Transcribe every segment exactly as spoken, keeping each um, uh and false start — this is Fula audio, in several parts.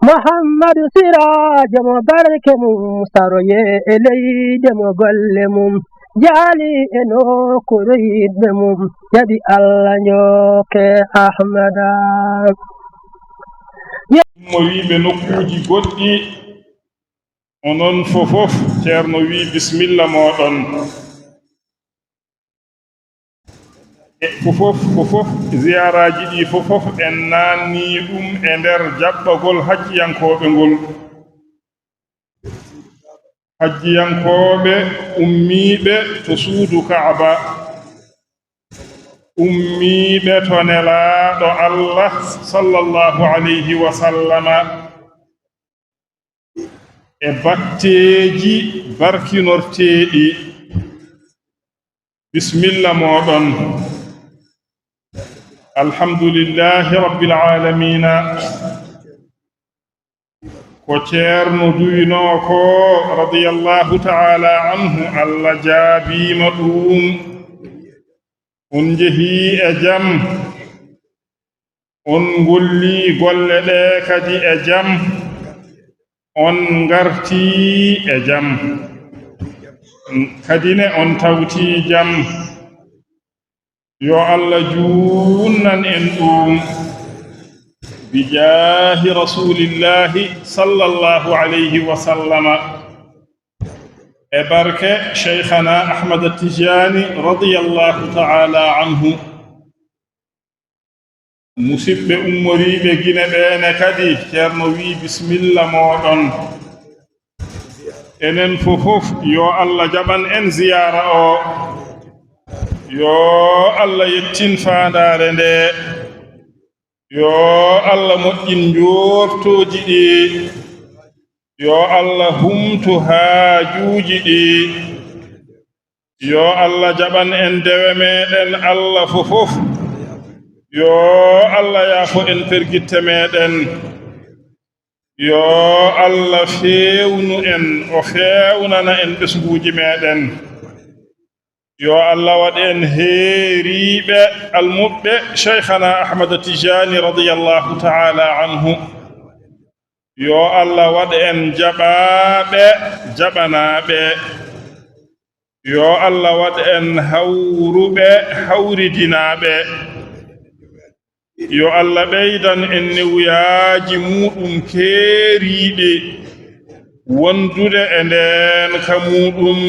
Muhammadu Siraajo mo barke mum saroye e leyde mo golle mum jaali e nokkuure yiɗɓe mum jaɓi Allah njokke Ahmada. Mo wiiɓe nokkuuji goɗɗi, onon fofof, Ceerno wii, bismilla mooɗon. E fofof, fofof, ziyaaraaji ɗi fofof, en naanni ɗum e nder jaɓɓagol hajjiyankooɓe ngol. Hajjiyankooɓe ummiiɓe to suudu Kaaba, ummiiɓe to Nelaaɗo Allah, sallallahu alayhi wa sallama, e batteeji barkinorteeɗi. Bismilla mooɗon. Alhamdulillahi Rabbil Aalamiina. Ko Ceerno duwinoo ko, radiyallahu ta'ala anhu, Allah jaabiima ɗum. On njehii e jam, on ngollii golle ɗe kadi e jam, on ngartii e jam, kadi ne on tawtii jam. Yo Allah juunnan en ɗum. Bijaahi Rasuulillahi sallallahu alayhi wa sallama. E barke Shaykhana Ahmad Tijani radiyallahu ta'ala anhu. Musidɓe ummoriiɓe Gine ɓeene kadi, Ceerno wii, bismilla mooɗon. Enen fofof, yo Allah jaɓan en ziyaara o. Yo Allah yettin faandaare nde. Yo Allah moƴƴin njoortooji ɗi. Yo Allah humtu haajuuji ɗi. Yo Allah jaɓan en dewe meɗen Allah fofof. Yo Allah yaafo en pergitte meɗen. Yo Allah feewnu en, o feewnana en ɓesnguuji meɗen. Yo Allah waɗ en heeriiɓe almuɓɓe Shaykhana Ahmad Tijani radiyallahu ta'ala anhu. Yo Allah waɗ en jaɓaaɓe, jaɓanaaɓe. Yo Allah waɗ en hawruɓe, hawridinaaɓe. Yo Allah ɓeydan en newuyaaji muuɗum keeriiɗi, wondude e ndeen ka muuɗum.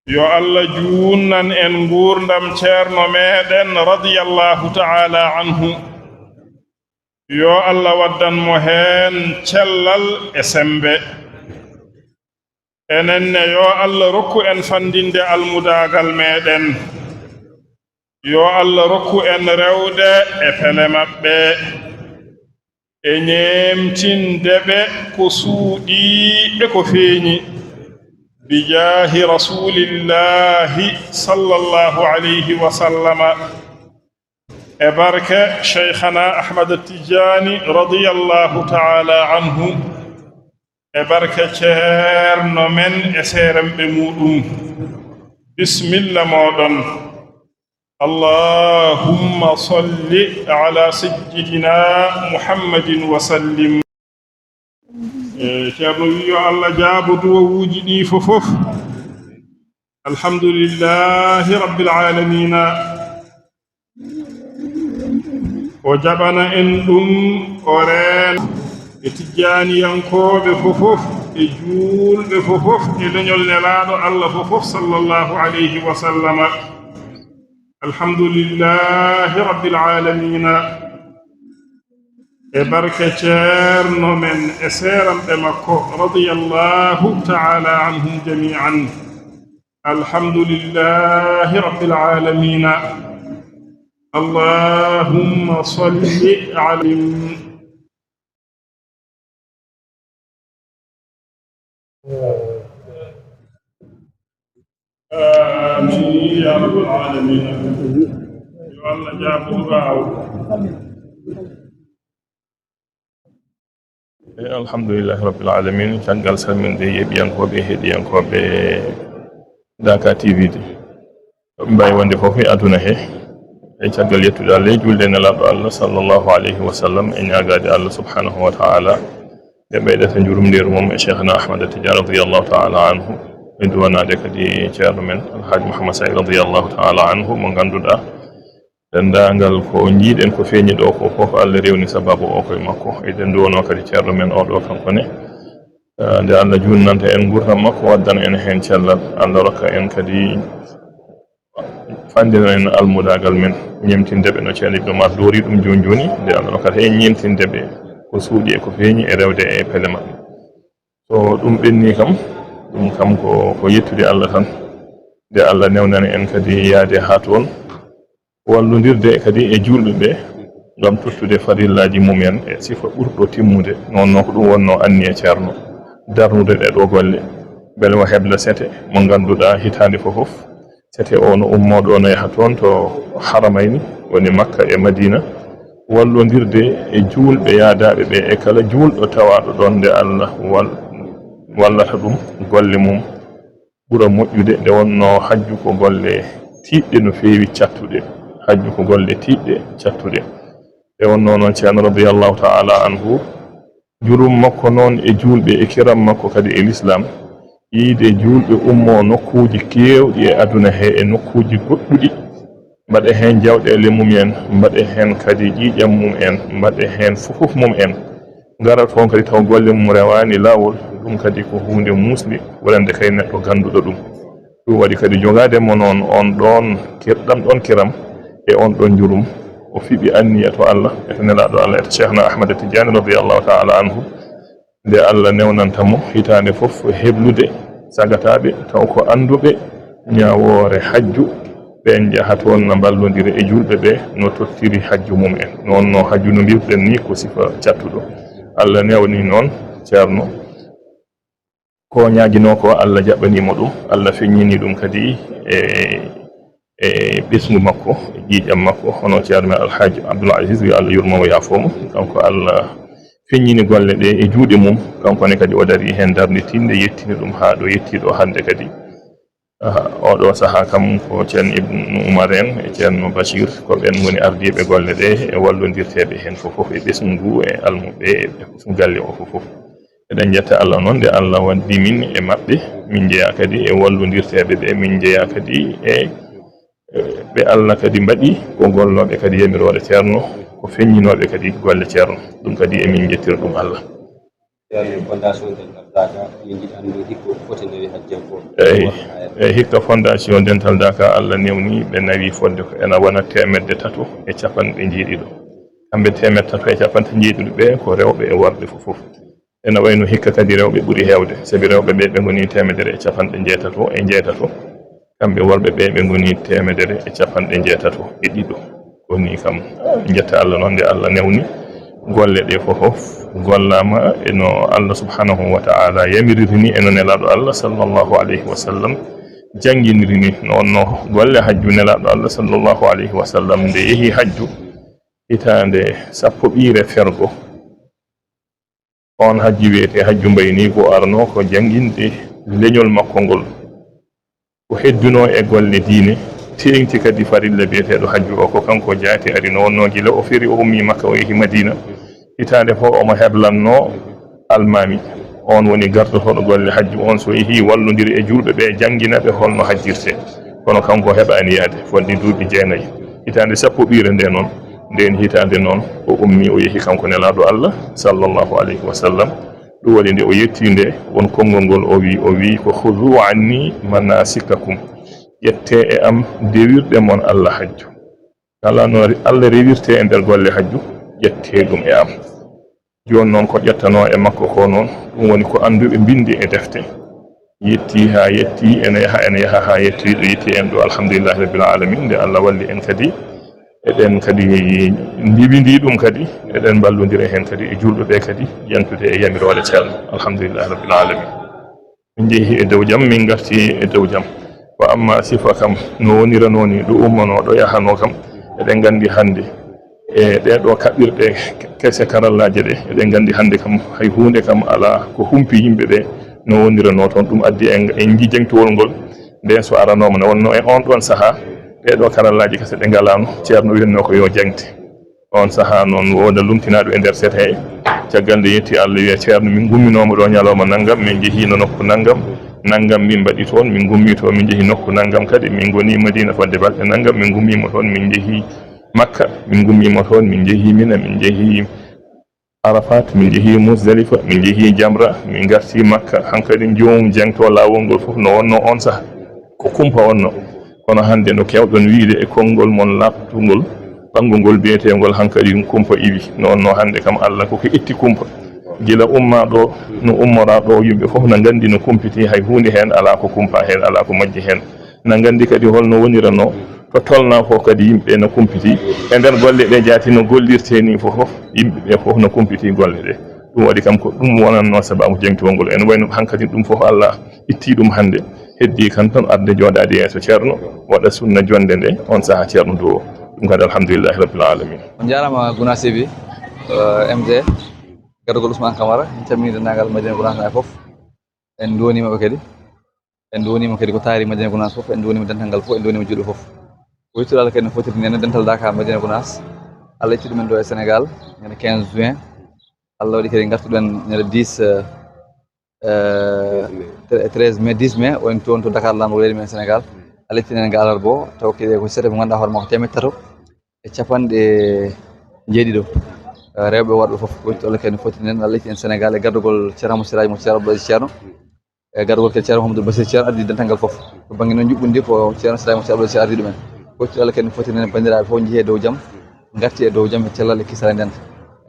Yo Allah juunnan en nguurndam Ceerno meɗen radiyallahu ta'ala anhu. Yo Allah waddan mo heen cellal e semmbe. Enen ne, yo Allah rokku en fanndinde almudaagal meɗen. Yo Allah rokku en rewde e pele maɓɓe, e ñeemtinde ɓe ko suuɗii e ko feeñi. Bijaahi Rasuulillahi sallallahu alayhi wa sallama. E barke Shaykhana Ahmad Tijani radiyallahu ta'ala anhu. E barke Ceerno men e seeremɓe muuɗum. Bismilla mooɗon. Allahumma salli ala sayyidina Muhammadin wa sallim. E, Ceerno wi yo Allah jaabo duwawuuji ɗi fofof. Alhamdulillahi Rabbil Aalamiina. O jaɓana en ɗum, o reen e Tijjaaniyankooɓe fofof, e juulɓe fofof, e leñol Nelaaɗo Allah fofof, sallallahu alayhi wa sallama. Alhamdulillahi Rabbil Aalamiina. E barke Ceerno men e seeramɓe makko, radiyallahu ta'ala anhum jami'an. Alhamdulillahi Rabbil Aalamiina. Allahumma salli ala Amin ya rabbal alamin. Yo Allah jaabo du'aaw. E, alhamdulillahi rabbil alamin. Caggal salminde yeeɓiyankooɓe e heɗiyankooɓe Daaka T V de, ɓe mbawi wonde fof e aduna he. E caggal yettude Allah e julde e Nelaaɗo Allah sallallahu alayhi wa sallam, e ñaagaade Allah subhanahu wa ta'ala nde ɓeydata njurumndeeru mum e Cheikhna Ahmad Tidiane radiyallahu ta'ala anhu, e duwanaade kadi ceerno men Alhaji Mouhammad Saïd radiyallahu ta'ala anhu, mo ngannduɗaa denndaangal ko njiiɗen ko feeñi ɗo ko fof Allah rewni sababu o koye makko. Eɗen nduwanoo kadi ceerno men oɗo kanko ne, eh, nde Allah junnanta en nguurndam makko, waddana en heen cellal, Allah rokka en kadi fanndina en almudaagal men, ñemtinde ɓe no Ceerno Ibnu Umar doori ɗum jooni jooni, nde Allah rokkata en ñemtinde ɓe ko suuɗi e ko feeñi e rewde e pele maɓɓe. So ɗum ɓenni kam, ɗum kam ko, ko yettude Allah tan, nde Allah newnani en kadi yaade haa toon, wallondirde kadi e juulɓe ɓe ngam tottude farillaaji mum en e sifa ɓurɗo timmude. Noon noon ko ɗum wonnoo anniya ceerno, darnude ɗee ɗoo golle, mbele o hebla sete mo ngannduɗaa hitaande fof fof, sete o no ummoo ɗo no yaha toon to Haramayni, woni Makka e Madiina, wallondirde e juulɓe yaadaaɓe ɓe e kala juulɗo tawaaɗo ɗoon nde Allah wal-, wallata ɗum golle mum ɓura moƴƴude. Nde wonnoo hajju ko golle tiiɗɗe no feewi cattuɗe, hajju ko golle tiiɗɗe cattuɗe. Nde wonnoo noon ceerno radiyallahu ta'ala anhu, jurum makko noon e juulɓe e kiram makko kadi e lislaam, yiide juulɓe ummoo nokkuuji keewɗi e aduna he e nokkuuji goɗɗuɗi, mbaɗa heen jawɗeele mum en, mbaɗa heen kadi ƴiiƴam mum en, mbaɗa heen fof fof mum en, ngara toon kadi taw golle mum rewaani laawol, ɗum kadi ko huunde muusnde wonande kay neɗɗo gannduɗo ɗum. Ɗum waɗi kadi jogaade mo noon on ɗoon kir-, ɗam ɗoon kiram e on ɗoon njurum, o fiɓi anniya to Allah, e to Nelaaɗo Allah, e to Cheikhna Ahmad Tidiane radiyallahu ta'ala anhu, nde Allah newnanta mo hitaande fof heblude sagataaɓe taw ko annduɓe ñaawoore hajju, ɓeen njaha toon na mballondira e juulɓe ɓe no tottiri hajju mum en. Noon no hajju no mbirɗen ni ko sifa cattuɗo. Allah newni noon ceerno ko ñaaginoo ko, Allah jaɓɓanii mo ɗum, Allah feññini ɗum kadi e, e ɓesngu makko, e ƴiiƴam makko, hono ceerno men Alhaji Abdoul Aziz, yo Allah yurmo mo, yaafoo mo. Kanko Allah feññini golle ɗe e juuɗe mum, kanko ne kadi o darii heen darnde tiiɗnde, yettini ɗum haa ɗo yettii ɗo hannde kadi. Aha, oɗo sahaa kam ko ceerno Ibnu Umar en e ceerno Bachir, ko ɓeen ngoni ardiiɓe golle ɗe e wallondirteeɓe heen fof fof e ɓesngu ngu e almuɓɓe e ɓesngu galle o fof fof. Eɗen njetta Allah noon nde Allah waddi min e maɓɓe, min njeyaa kadi e wallondirteeɓe ɓe, min njeyaa kadi e, e ɓe Allah kadi mbaɗi ko gollooɓe kadi yamiroore ceerno, ko feññinooɓe kadi golle ceerno. Ɗum kadi emin njettira ɗum Allah. Ceerno, Fondation Dental Daaka, min njiɗi anndude hikka foti nawi hajjankooɓe. Eyi, eyi, hikka Fondation Dental Daaka, Allah newni ɓe nawi fodde ko ena wona teemedde tato e capanɗe njeeɗiɗo. Kamɓe teemedde tato e capanɗe njeeɗiɗo ɓe ko rewɓe e worɓe fof fof. Ena wayno hikka kadi rewɓe ɓuri heewde, sabi rewɓe ɓe, ɓe ngoni teemedere e capanɗe njeetato e njeetato. Kamɓe worɓe ɓe, ɓe ngoni teemedere e capanɗe njeetato e ɗiɗo. Ko nii kam, en njetta Allah noon nde Allah newni golle ɗe fof fof gollaama e no Allah subhanahu wa ta'ala yamiriri ni, e no Nelaaɗo Allah sallallahu alayhi wa sallam jannginiri ni. No wonno golle hajju Nelaaɗo Allah sallallahu alayhi wa sallam nde yehi hajju hitaande sappo ɓiire fergo. On hajji wiyetee hajju mbayni ko arno ko jannginde leñol makko ngol. Ko heddunoo e golle diine, teeŋti kadi farilla biyeteeɗo hajju o, ko kanko jaati ari no wonno gila o feri o ummi Makka o yehi Madiina. Hitaande fof omo heblanno almaami. On woni gardotooɗo golle hajju on, so yehi wallondiri e juulɓe ɓe, janngina ɓe holno hajjirtee. Kono kanko heɓaani yahde, fodde duuɓi jeenayi. Hitaande sappo ɓiire nde noon, ndeen hitaande noon, o ummi, o yehi kanko Nelaaɗo Allah, sallallahu alayhi wa sallam. Ɗum waɗi nde o yetti nde, won konngol ngol o wi, o wi ko, "Khudhu anni manasikakum." Ƴettee e am dewirɗe mon Allah hajju. Kala no re-, Allah rewirtee e nder golle hajju, ƴettee ɗum e am. Jooni noon ko ƴettanoo e makko ko noon, ɗum woni ko annduɓe mbinndi e defte. Yetti haa yetti, ene yaha, ene yaha haa yetti ɗo yetti en ɗo, alhamdulillahi rabbil alamin, nde Allah walli en kadi, eɗen kadi ndiwindi ɗum kadi, eɗen mballondira heen kadi e juulɓe ɓe kadi, yentude e yamiroore ceerno, alhamdulillahi rabbil alamin. Min njehi e dow jam, min ngarti e dow jam. Wa amma sifa kam, no woniranoo ni, ɗo ummanoo, ɗo yahanoo kam, eɗen nganndi hannde, e ɗee ɗoo kaɓirɗe kese karallaaje ɗe, eɗen nganndi hannde kam, hay huunde kam alaa ko humpi yimɓe ɓe, no woniranoo toon. Ɗum addi en, en njii jaŋtowol ngol, nde so aranooma, no wonno e on ɗoon sahaa, Ɗee ɗoo karallaaji kese ɗe ngalaano, Ceerno winnoo ko yo jaŋte. Oon sahaa noon wooda lumtinaaɗo e nder set hee. Caggal nde yetti Allah wiya, "Ceerno, min ngumminooma ɗoo ñalawma nanngam, min njehiino nokku nanngam, nanngam min mbaɗi toon, min ngummii toon, min njehi nokku nanngam kadi, min ngonii Madiina fodde balɗe nanngam, min ngummiima toon, min njehi Makka, min ngummiima toon, min njehi Mina, min njehi Arafat, min njehi Musdalifa, min njehi Jamra, min ngarti Makka." Hankadi joomum jaŋto laawol ngol fof no wonno oon sahaa, ko kumpa wonno. Kono hannde no keewɗon wiide e konngol mon laaɓtungol, ɓanngu ngol biyeteengol hankadi ɗum kumpa iwi. No wonno hannde kam Allah koko itti kumpa. Gila umma ɗo, no ummora ɗo, yimɓe fof na nganndi no kumpiti, hay huunde heen alaa ko kumpa heen, alaa ko majji heen. Na nganndi kadi holno wonirano, to tolna fof kadi yimɓe no kumpiti. E nder golle ɗe jaati no gollirte ni fof, fof, yimɓe ɓe fof no kumpiti golle ɗe. Ɗum waɗi kam ko ɗum wonanno sababu jaŋtugol ngol. Ene wayno hankadi ɗum fof Allah itti ɗum hannde. Heddi kan tan arde jooɗaade yeeso Ceerno, waɗa sunna jonnde nde, on sahaa Ceerno duwo. Ɗum kadi alhamdulillahi rabbil alamin. On njaaraama Gunaas T V, eh, M D, gardagol Ousmane Camara, en calminii denndaangal Madiina Gunaas naaɓe fof. En nduwaniima ɓe kadi. En nduwaniima kadi ko taari Madiina Gunaas fof, en nduwaniima dental ngal fof, en nduwaniima juulɓe fof. Ko yettude Allah kadi no fotiri nene dental Dakar Madiina Gunaas. Allah itti ɗumen ɗo e Sénégal, ñande quinze juin. Allah waɗi kadi ngartuɗen ñande dix, eh, eh, treize mai, dix mai, woni toon to Dakar, laamɗo leydi men Sénégal. Allah itti en ga alarba o, taw kadi ko seeɗa mo ngannduɗaa hoore makko teemedde tato e capanɗe jeeɗiɗo. Eh, rewɓe worɓe fof, ko yettude Allah kadi no fotiri nene, Allah itti en Sénégal e gardagol Ceerno Amadou Siraj mo Ceerno Abdoul Aziz Ceerno. E gargol kadi Ceerno Mouhamadoul Bachir Ceerno addi dental ngal fof. To bannge noon njuɓɓundi ko Ceerno Siraj mo Ceerno Abdoul Aziz Ceerno ardi ɗumen. Ko yettude Allah kadi no fotiri nene banndiraaɓe fof njehii e dow jam, ngarti e dow jam e cellal e kisal e ndeenka.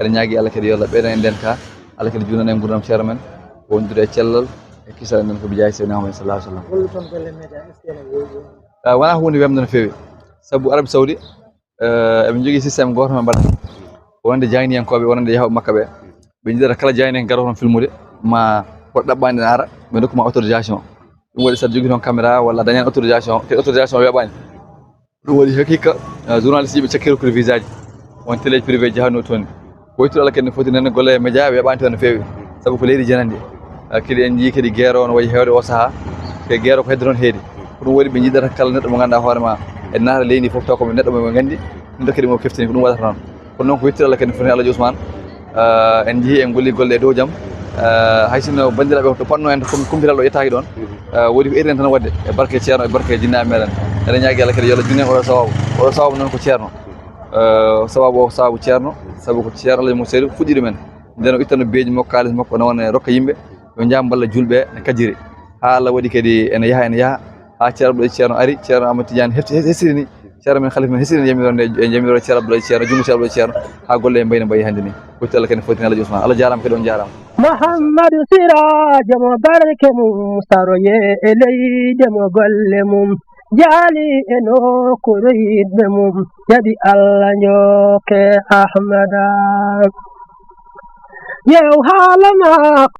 Eɗen ñaagii Allah kadi yo Allah ɓeydan en ndeenka, Allah kadi juutnan en nguurndam Ceerno men, wondude e cellal e kisal e ndeenka bi jaahi Seydina Muhammad sallallahu alaihi wasallam. Golluɗon golle media, est-ce que ene woodi? Ah, wonaa huunde weemde no feewi. Sabu Arabie Saoudi, eh, eɓe njogii système gooto mo ɓe mbaɗata. Wonande jaayniyankooɓe, wonande yahooɓe Makka ɓe. Ɓe njiɗata kala jaayniyanke garoowo toon filmude, ma woto ɗaɓɓaani ene ara, ɓe ndokku ma autorisation. Ɗum waɗi so a jogii toon caméra walla a dañaani autorisation, kadi autorisation weeɓaani. Ɗum waɗi haqiqa, eh, journaliste yiɓe cakkiri ko visage. Won télé privé jahanno toon. Ko yettude Allah kadi no foti nene golle e média weeɓaani toon no feewi. Sabu ko leydi janandi. Ah, kadi en njii kadi guerre o no wayi heewde o sahaa. Ke guerre o ko hedde toon heedi. Ko ɗum waɗi ɓe njiɗata kala neɗɗo mo ngannduɗaa hoore ma e naata leydi fof taw ko neɗɗo mo ɓe nganndi. Ɗum ɗo kadi mo keftini ko ɗum waɗata noon. Kono noon ko yettude Allah kadi no foti Alhaji Ousmane. Ah, en njii en golli golle e dow jam. Ah, hay sinno banndiraaɓe to panno en to kum-, kumpital ɗo yettaaki ɗoon. Ah, woodi ko iri en tan waɗde e barke Ceerno, e barke jinnaaɓe meɗen. Eɗen ñaagi Allah kadi yo Allah junne oɗo sababu. Oɗo sababu noon ko Ceerno. Eh, sababu o sababu Ceerno, sabu ko Ceerno Alhaji Moussa Seydou fuɗɗi ɗumen. Nden o ittano beeji makko, kaalis makko, no wona e rokka yimɓe, yo njaam mballa julɓe e kajiri. Haa Allah waɗi kadi ene yaha, ene yaha, haa Ceerno Abdoul Aziz Ceerno ari, Ceerno Amadou Tidiane hefti, hes-, hesiri ni. Ceerno men, Khalifa men hesiri ni, yamiroo nde, e yamiroo Ceerno Abdoul Aziz Ceerno, junngo Ceerno Abdoul Aziz Ceerno, haa golle en mbayni mbayi hannde ni. Ko yettude Allah kadi no foti Alhaji Ousmane. Allah jaaraama kadi on jaaraama. Muhammadu Sirajo mo barke mum, saroye e leyde mo golle mum, jaali e nokkuure yiɗɓe mum, jaɓi Allah njokke Ahmada. Yew haala ma